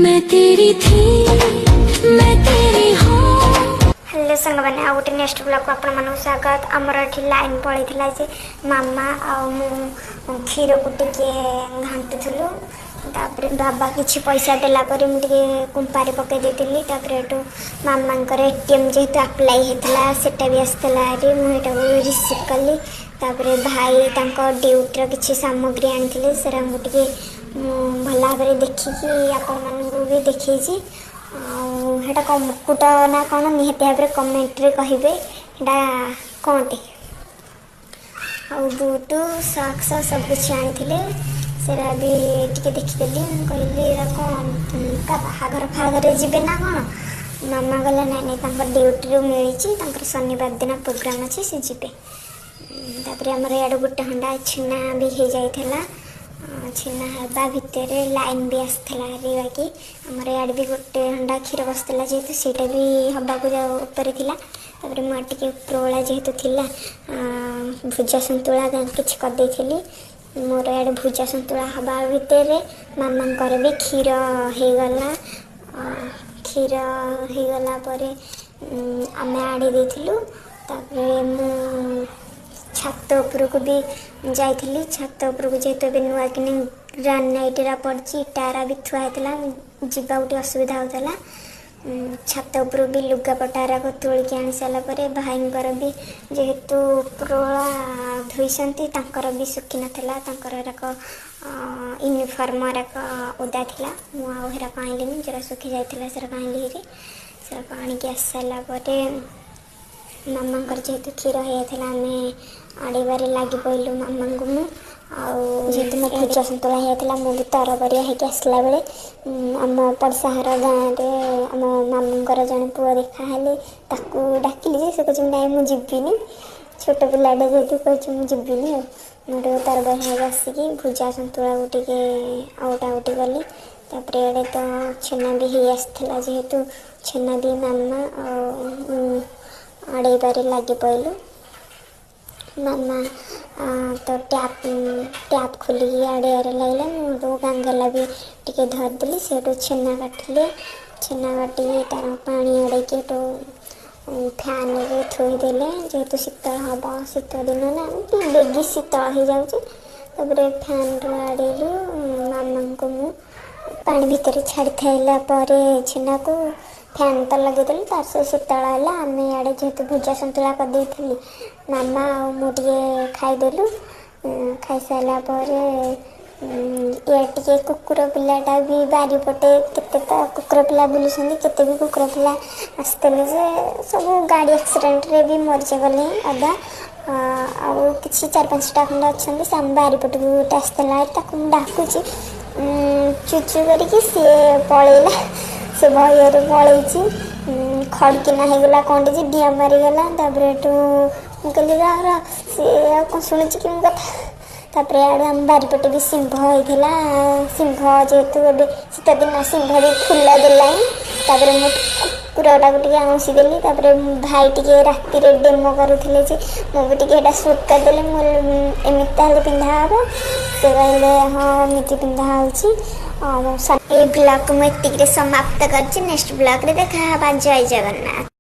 मैं तेरी थी, मैं तेरी हूँ। ହ୍ୟାଲୋ ସାଙ୍ଗମାନେ, ଆଉ ଗୋଟେ ନେକ୍ସଟ ବ୍ଲଗ୍କୁ ଆପଣମାନଙ୍କୁ ସ୍ୱାଗତ। ଆମର ଏଠି ଲାଇନ୍ ପଳେଇଥିଲା ଯେ ମାମା ଆଉ ମୁଁ କ୍ଷୀରକୁ ଟିକେ ଘାଣ୍ଟୁଥିଲୁ। ତାପରେ ବାବା କିଛି ପଇସା ଦେଲା ପରେ ମୁଁ ଟିକେ କୁମ୍ପାରେ ପକାଇ ଦେଇଥିଲି। ତାପରେ ଏଠୁ ମାମାଙ୍କର ଏଟିଏମ୍ ଯେହେତୁ ଆପ୍ଲାଏ ହେଇଥିଲା, ସେଟା ବି ଆସିଥିଲା ହାରି, ମୁଁ ଏଇଟାକୁ ରିସିଭ୍ କଲି। ତାପରେ ଭାଇ ତାଙ୍କ ଡ୍ୟୁଟିର କିଛି ସାମଗ୍ରୀ ଆଣିଥିଲେ, ସେରାଙ୍କୁ ଟିକେ ମୁଁ ଭଲ ଭାବରେ ଦେଖିକି ଆପଣମାନଙ୍କୁ ବି ଦେଖେଇଛି। ଆଉ ସେଇଟା କ'ଣ ମୁକୁଟ ନା କ'ଣ, ନିହାତି ଭାବରେ କମେଣ୍ଟରେ କହିବେ ସେଇଟା କ'ଣଟେ। ଆଉ ବୁଟ, ସକ୍ସ ସବୁ କିଛି ଆଣିଥିଲେ, ସେଟା ବି ଟିକେ ଦେଖିଦେଲି। ମୁଁ କହିଲି, ଏଇଟା କ'ଣ, କା ବାହାଘର ଫାହାଘରରେ ଯିବେ ନା କ'ଣ? ମାମା କହିଲା, ନାଇଁ ନାଇଁ, ତାଙ୍କ ଡ୍ୟୁଟିରୁ ମିଳିଛି, ତାଙ୍କର ଶନିବାର ଦିନ ପ୍ରୋଗ୍ରାମ୍ ଅଛି, ସେ ଯିବେ। ତାପରେ ଆମର ଇଆଡ଼ୁ ଗୋଟେ ହଣ୍ଡା ଛେନା ବି ହେଇଯାଇଥିଲା। ଛେନା ହେବା ଭିତରେ ଲାଇନ୍ ବି ଆସିଥିଲା ହାରି। ବାକି ଆମର ଇଆଡ଼େ ବି ଗୋଟେ ହଣ୍ଡା କ୍ଷୀର ବସିଥିଲା, ଯେହେତୁ ସେଇଟା ବି ହେବାକୁ ଯାଉ ଉପରେ ଥିଲା। ତାପରେ ମୁଁ ଟିକେ ଉପରବେଳା ଯେହେତୁ ଥିଲା, ଭୁଜା ସନ୍ତୁଳା କିଛି କରିଦେଇଥିଲି। ମୋର ଇଆଡ଼େ ଭୁଜା ସନ୍ତୁଳା ହେବା ଭିତରେ ମାମାଙ୍କର ବି କ୍ଷୀର ହେଇଗଲା। କ୍ଷୀର ହେଇଗଲା ପରେ ଆମେ ଆଡ଼େଇ ଦେଇଥିଲୁ। ତାପରେ ମୁଁ ଛାତ ଉପରକୁ ବି ଯାଇଥିଲି। ଛାତ ଉପରକୁ ଯେହେତୁ ଏବେ ନୂଆ କିନି ଗ୍ରାନାଇଟ୍ରା ପଡ଼ିଛି, ଇଟାରା ବି ଥୁଆ ହେଇଥିଲା, ଯିବାକୁ ଟିକେ ଅସୁବିଧା ହେଉଥିଲା। ଛାତ ଉପରୁ ବି ଲୁଗାପଟାରାକୁ ତୋଳିକି ଆଣି ସାରିଲା ପରେ, ଭାଇଙ୍କର ବି ଯେହେତୁ ଉପରବେଳା ଧୋଇଛନ୍ତି, ତାଙ୍କର ବି ଶୁଖିନଥିଲା, ତାଙ୍କର ଏରାକ ୟୁନିଫର୍ମ ଏରାକ ଓଦା ଥିଲା। ମୁଁ ଆଉ ହେରାକ ଆଣିଲିନି, ଯେଉଁଟା ଶୁଖି ଯାଇଥିଲା ସେରାକ ଆଣିଲି ହେରି। ସେରାକ ଆଣିକି ଆସି ସାରିଲା ପରେ ମାମାଙ୍କର ଯେହେତୁ କ୍ଷୀର ହେଇଯାଇଥିଲା, ଆମେ ଆଡ଼େଇବାରେ ଲାଗି ପଇଲୁ ମାମାଙ୍କୁ ମୁଁ। ଆଉ ଯେହେତୁ ମୋ ଭୁଜା ସନ୍ତୁଳା ହେଇଯାଇଥିଲା, ମୁଁ ବି ତରବରିଆ ହେଇକି ଆସିଲା ବେଳେ ଆମ ପଡ଼ିଶା ଘର ଗାଁରେ ଆମ ମାମୁଁଙ୍କର ଜଣେ ପୁଅ ଦେଖା ହେଲେ। ତାକୁ ଡାକିଲି ଯେ ସେ କହୁଛି, ନାଇଁ, ମୁଁ ଯିବିନି। ଛୋଟ ପିଲାଟା ଯେହେତୁ କହୁଛି, ମୁଁ ଯିବିନି। ଆଉ ମୁଁ ଟିକେ ତରବରିଆ ହେଇକି ଆସିକି ଭୁଜା ସନ୍ତୁଳାକୁ ଟିକେ ଆଉଟା ଆଉଟି କଲି। ତାପରେ ଇଆଡ଼େ ତ ଛେନା ବି ହେଇ ଆସିଥିଲା, ଯେହେତୁ ଛେନା ବି ମାମା ଆଉ ମୁଁ ଆଡ଼େଇବାରେ ଲାଗି ପଇଲୁ। ମାମା ତ ଟ୍ୟାପ୍ ଟ୍ୟାପ୍ ଖୋଲିକି ଆଡ଼େଇବାରେ ଲାଗିଲା। ମୁଁ ହେଠୁ ଗାଙ୍ଗଲା ବି ଟିକେ ଧରିଦେଲି। ସେଇଠୁ ଛେନା କାଟିଲେ। ଛେନା କାଟିକି ତାର ପାଣି ଆଡ଼େଇକି ହେଠୁ ଫ୍ୟାନରେ ଥୋଇଦେଲେ, ଯେହେତୁ ଶୀତଳ ହେବ। ଶୀତ ଦିନ ନା, ବେଗି ଶୀତଳ ହେଇଯାଉଛି। ତାପରେ ଫ୍ୟାନ୍ରୁ ଆଡ଼େଇଲୁ। ମାମାଙ୍କୁ ମୁଁ ପାଣି ଭିତରେ ଛାଡ଼ିଥାଇଲା ପରେ ଛେନାକୁ ଫ୍ୟାନ୍ ତ ଲଗେଇଦେଲୁ, ତାର ସେ ଶୀତଳ ହେଲା। ଆମେ ଇଆଡ଼େ ଯେହେତୁ ଭୁଜା ସନ୍ତୁଳା କରିଦେଇଥିଲି, ମାମା ଆଉ ମୁଁ ଟିକେ ଖାଇଦେଲୁ। ଖାଇସାରିଲା ପରେ ଇଆଡ଼େ ଟିକେ କୁକୁର ପିଲାଟା ବି ବାରିପଟେ କେତେ ତ କୁକୁର ପିଲା ବୁଲୁଛନ୍ତି। କେତେ ବି କୁକୁର ପିଲା ଆସିଥିଲେ ଯେ ସବୁ ଗାଡ଼ି ଆକ୍ସିଡେଣ୍ଟରେ ବି ମରିଗଲେ ଅଧା। ଆଉ କିଛି ଚାରି ପାଞ୍ଚଟା ଖଣ୍ଡେ ଅଛନ୍ତି। ସେ ଆମ ବାରିପଟକୁ ଗୋଟେ ଆସିଥିଲା, ତାକୁ ମୁଁ ଡାକୁଛି ଚୁଚୁ କରିକି, ସିଏ ପଳେଇଲା। ସେ ଭୟରେ ପଳେଇଛି। ଖଡ଼କିନା ହେଇଗଲା କ'ଣଟେ ଯେ ଡିଆଁ ମାରିଗଲା। ତାପରେ ଏଠୁ ମୁଁ କହିଲି, ରହ ରହ। ସିଏ ଆଉ କ'ଣ ଶୁଣୁଛି କି ମୋ କଥା? ତାପରେ ଆଡ଼ୁ ଆମ ବାରିପଟେ ବି ଶିମ୍ବ ହେଇଥିଲା। ଶିମ୍ବ ଯେହେତୁ ଏବେ ଶୀତ ଦିନ, ଶିମ୍ବ ବି ଫୁଲ ଦେଲାଣି। ତାପରେ ମୁଁ କୁକୁରଟାକୁ ଟିକେ ଆଉଁସି ଦେଲି। ତାପରେ ଭାଇ ଟିକେ ରାତିରେ ଡେମୋ କରୁଥିଲେ ଯେ ମୁଁ ବି ଟିକେ ଏଇଟା ସୁଟ୍ କରିଦେଲି। ମୁଁ ଏମିତି ତାହେଲେ ପିନ୍ଧା ହେବ? ସେ କହିଲେ, ହଁ, ଏମିତି ପିନ୍ଧା ହେଉଛି। ଆଉ ଏଇ ବ୍ଲଗ୍କୁ ମୁଁ ଏତିକିରେ ସମାପ୍ତ କରିଛି। ନେକ୍ସଟ ବ୍ଲଗ୍ରେ ଦେଖା ହେବା। ଜୟ ଜଗନ୍ନାଥ।